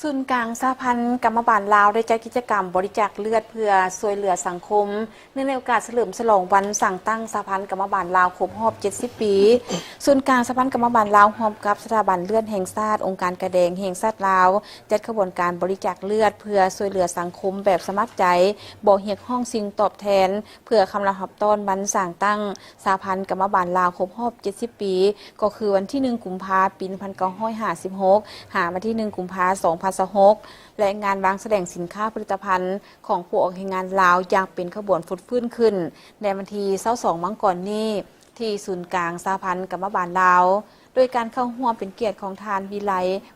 ສູນກາງສະຫະພັນກຳມະບານລາວ ໄດ້ຈັດກິດຈະກຳບໍລິຈາກເລືອດເພື່ອຊ່ວຍເຫຼືອສັງຄົມ ເນື່ອງໃນໂອກາດສະເຫຼີມສະຫຼອງວັນສ້າງຕັ້ງສະຫະພັນກຳມະບານລາວຄົບຮອບເຈັດສິບປີ. ສູນກາງສະຫະພັນກຳມະບານລາວ ຮ່ວມກັບສະຖາບັນເລືອດແຫ່ງຊາດ, ອົງການກາແດງແຫ່ງຊາດລາວ ຈັດຂະບວນການບໍລິຈາກເລືອດເພື່ອຊ່ວຍເຫຼືອສັງຄົມແບບສະໝັກໃຈ, ບໍ່ຮຽກຮ້ອງສິ່ງຕອບແທນ ເພື່ອຄຳນັບຮັບຕ້ອນວັນສ້າງຕັ້ງສະຫະພັນກຳມະບານລາວຄົບຮອບເຈັດສິບປີ ກໍຄືວັນທີໜຶ່ງ ກຸມພາ ປີໜຶ່ງພັນເກົ້າຮ້ອຍຫ້າສິບຫົກ ຫາວັນທີໜຶ່ງ ກຸມພາ ສອງພັນຊາວຫົກ ແລະ ງານວາງສະແດງສິນຄ້າຜະລິດຕະພັນຂອງຜູ້ອອກແຮງງານລາວຢ່າງເປັນຂະບວນຟົດຟື້ນຂຶ້ນ ໃນວັນທີຊາວສອງ ມັງກອນນີ້ ທີ່ສູນກາງສະຫະພັນກຳມະບານລາວ ໂດຍການເຂົ້າຮ່ວມເປັນກຽດຂອງທ່ານ ວິໄລ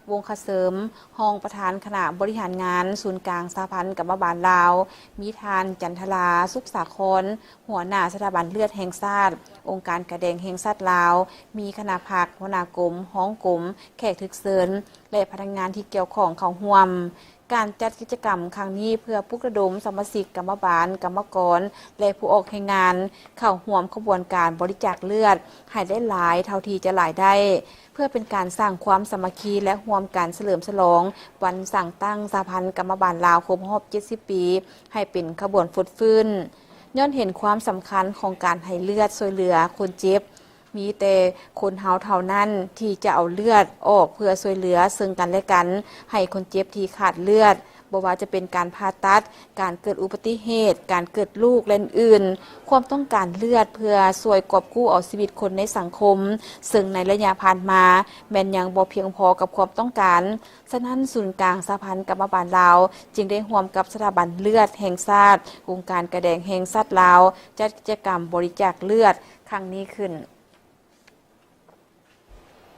ວົງຄະເສີມ ຮອງປະທານຄະນະບໍລິຫານງານສູນກາງສະຫະພັນກຳມະບານລາວ, ມີທ່ານ ຈັນທະລາ ສຸກສາຄອນ ຫົວໜ້າສະຖາບັນເລືອດແຫ່ງຊາດ, ອົງການກາແດງແຫ່ງຊາດລາວ, ມີຄະນະພັກ, ຫົວໜ້າກົມ, ຮອງກົມ, ແຂກຖືກເຊີນ ແລະ ພະນັກງານທີ່ກ່ຽວຂ້ອງເຂົ້າຮ່ວມ. ການຈັດກິດຈະກຳຄັ້ງນີ້ ເພື່ອປຸກລະດົມສະມາຊິກກຳມະບານ, ກຳມະກອນ ແລະ ຜູ້ອອກແຮງງານ ເຂົ້າຮ່ວມຂະບວນການບໍລິຈາກເລືອດໃຫ້ໄດ້ຫຼາຍເທົ່າທີ່ຈະຫຼາຍໄດ້ ເພື່ອເປັນການສ້າງຄວາມສາມັກຄີ ແລະ ຮ່ວມກັນສະເຫຼີມສະຫຼອງວັນສ້າງຕັ້ງສະຫະພັນກຳມະບານລາວຄົບຮອບເຈັດສິບປີ ໃຫ້ເປັນຂະບວນຟົດຟື້ນ. ຍ້ອນເຫັນຄວາມສຳຄັນຂອງການໃຫ້ເລືອດຊ່ວຍເຫຼືອຄົນເຈັບ, ມີແຕ່ຄົນເຮົາເທົ່ານັ້ນທີ່ຈະເອົາເລືອດອອກເພື່ອຊ່ວຍເຫຼືອເຊິ່ງກັນແລະກັນ ໃຫ້ຄົນເຈັບທີ່ຂາດເລືອດ, ບໍ່ວ່າຈະເປັນການຜ່າຕັດ, ການເກີດອຸບັດຕິເຫດ, ການເກີດລູກ ແລະ ອື່ນໆ. ຄວາມຕ້ອງການເລືອດເພື່ອຊ່ວຍກອບກູ້ເອົາຊີວິດຄົນໃນສັງຄົມ, ເຊິ່ງໃນໄລຍະຜ່ານມາແມ່ນຍັງບໍ່ພຽງພໍກັບຄວາມຕ້ອງການ. ສະນັ້ນ, ສູນກາງສະຫະພັນກຳມະບານລາວ ຈຶ່ງໄດ້ຮ່ວມກັບສະຖາບັນເລືອດແຫ່ງຊາດ, ອົງການກາແດງແຫ່ງຊາດລາວ ຈັດກິດຈະກຳບໍລິຈາກເລືອດຄັ້ງນີ້ຂຶ້ນ.